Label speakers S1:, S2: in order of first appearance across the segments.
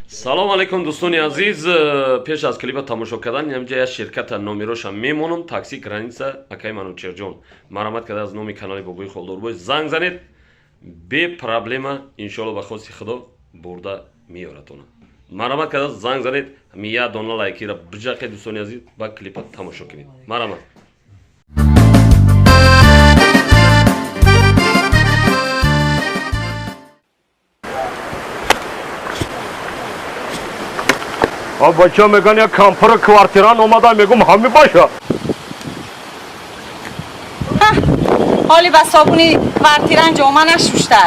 S1: Салом алейкум, дӯстони азиз. Пеш аз клипа тамошо кардан инҷа як ширката номероша мемонам, такси граница, акай Манучерҷон. Марҳамат карда аз номи канали Бобои Холдорбой занг занед, бе проблема иншоалло ба хости Худо бурда меёратона. Марҳамат карда занг занед, ҳами як дона лайкира биҷақед, дӯстони азиз, ба клипа тамошо кунед. Марҳамат.
S2: Бача меган як кампира квартиран омада, мегум ҳами баша.
S3: Ҳоли ба собуни квартиран ҷома нашушта.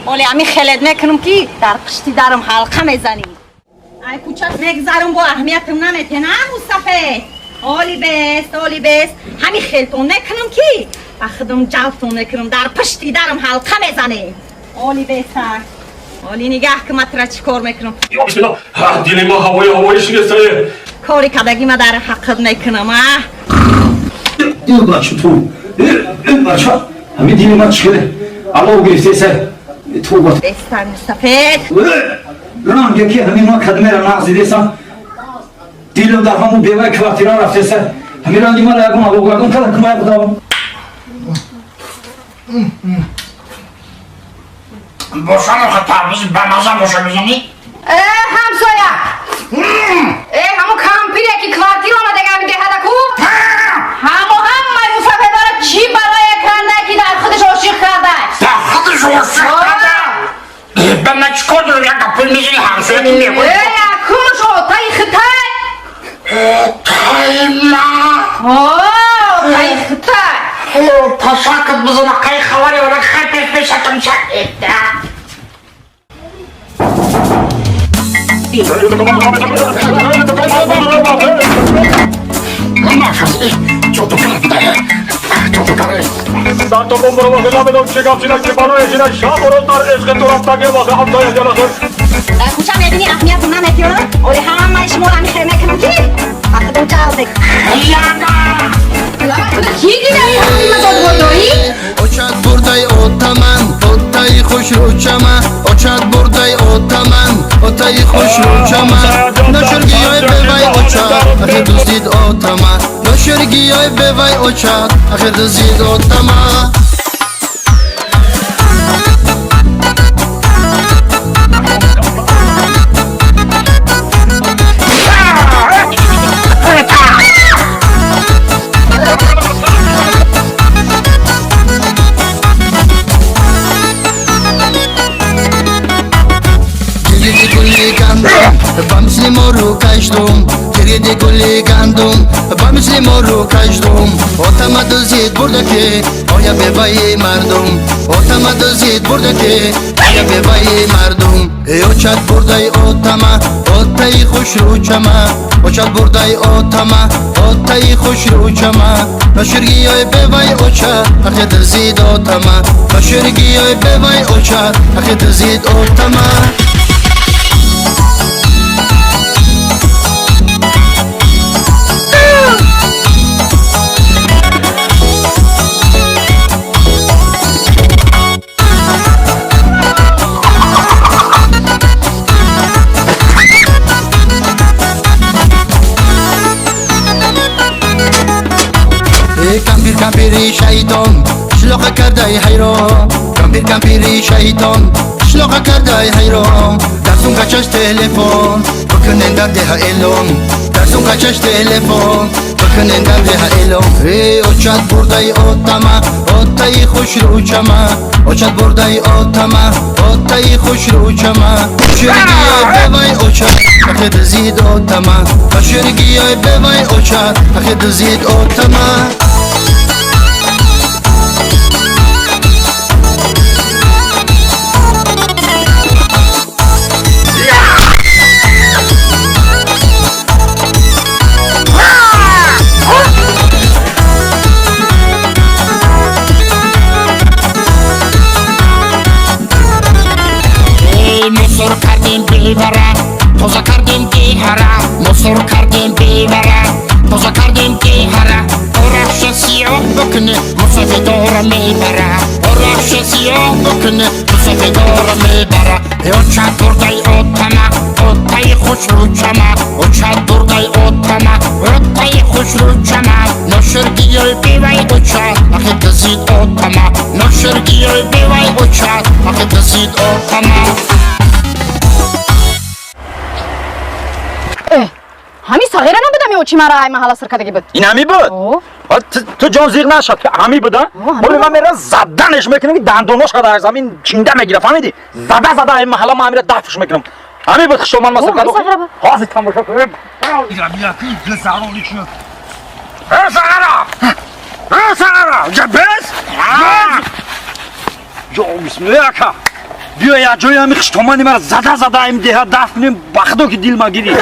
S3: Ҳоли ҳами хелет мекунам, ки дар пишти дарам ҳалқа мезанӣ. Ай кӯча мегзарам, бо аҳамиятам наметена, мустафед. Ҳоли бест, ҳоли бест. Ҳами хелтон мекунам, ки ба худам ҷалбтон мекунам, дар пишти дарам ҳалқа мезанӣ. Ҳоли бестак. Ҳоли нигаҳ ки ман тура чӣ кор мекунам.
S2: Бисмилла, дили ма ҳавои ҳавои шикастае.
S3: Кори кардагима дар ҳаққат мекунам, а?
S4: Ин бача ту, ин бача, ҳамин дили ман чӣ алов гирифтеса ту ба.
S3: Бестак, мустафед.
S4: Ранге ки ҳамин ман кадмера нағз дидесам, дилам дар ҳамун беваи квартира рафтеса, ҳамин ранги ман ягон аловгардон када кумая будам.
S5: Бошам, охе парвиз ба маза боша, мезанӣ?
S6: Э, ҳамсоя! Э, ҳамун кампире ки квартира омадага ҳами деҳадаку? Ҳамо ҳамаи мусафедора чӣ балое карда, ки дар худаш ошиқ карда?
S5: Дар худаш ошиқ карда? Ба ман чӣ кор дорам? Як гаппой мезани, ҳамсоя мегӯй.
S6: Э, якумаш отаи хитай.
S5: Отаи ма?
S6: Отаи хитай.
S5: Ташаккур бизана, қай хабари ора хай пеш пешакам шак.
S3: Дар кӯча мебинӣ, аҳамиятам наметиёр. Оли ҳамаи шуморо ҳами хел мекунам, ки ба худам ҷалб мекунам.
S6: Кӣ дидаи ҳамима додбодоӣ?
S7: Очат бурдай отаман, отаи хушрӯчама. Очат бурдай отаман, отаи хушрӯчама. Ноширгиёй бевай очат, ахир дуздид отама. Ноширгиёй бевай очат, ахир дуздид отама. Гириди гули гандум ба мисли мору каштум, гириди гули гандум ба мисли мору каштум. Отама дузид бурда, ки оя беваи мардум. Отама дузид бурда, ки оя беваи мардум. Э, очат бурдай отама, отаи хушрӯчама. Очат бурдай отама, отаи хушрӯчама. Ноширгиёй бевай очат, ахи дузид отама. Ноширгиёй бевай очат, ахи дузид отама. Кампир, кампири шайтон, қишлоқа кардай ҳайрон. Кампир, кампири шайтон, қишлоқа кардай ҳайрон. Дар сумкачаш телефон, бикунен дар деҳа эълон. Дар сумкачаш телефон, бикунен дар деҳа эълон. Э, очат бурдай отама, отаи хушрӯчама. Очат бурдай отама, отаи хушрӯчама. Ширгиёй бевай очат, ахи дузид отама. Ширгиёй бевай очат, ахи дузид отама.
S5: Мусор кардем бевара, тоза кардем деҳара. Мусор кардем бевара, тоза кардем деҳара. Орахша сиёҳ бикуне, мусафедора мебара. Орахша сиёҳ бикуне, мусафедора мебара. Оча бурдай отама, отаи.
S6: Бочи мара ай маҳалла сир кардаги буд.
S4: Ин ҳами буд?
S6: О.
S4: Ҳа, ту ҷон зиқ нашад, ҳами буд, а?
S6: О, ҳами.
S4: Ҳоли ман мерам, заданеш мекунам, ки дандонош қадар замин чинда мегира, фаҳмидӣ? Зада зада ин маҳалла ман ҳамира дафш мекунам. Ҳами буд хушоман ма сир
S6: О, ҳами сахара буд.
S4: Ҳозир тамошо кунем.
S5: Сағара! Сағара! Бес!
S4: Ё бисмилла, ака, биё, як ҷои ҳами хуштомани мара зада зада ин деҳа даф кунем, ба худо ки дил магирӣ.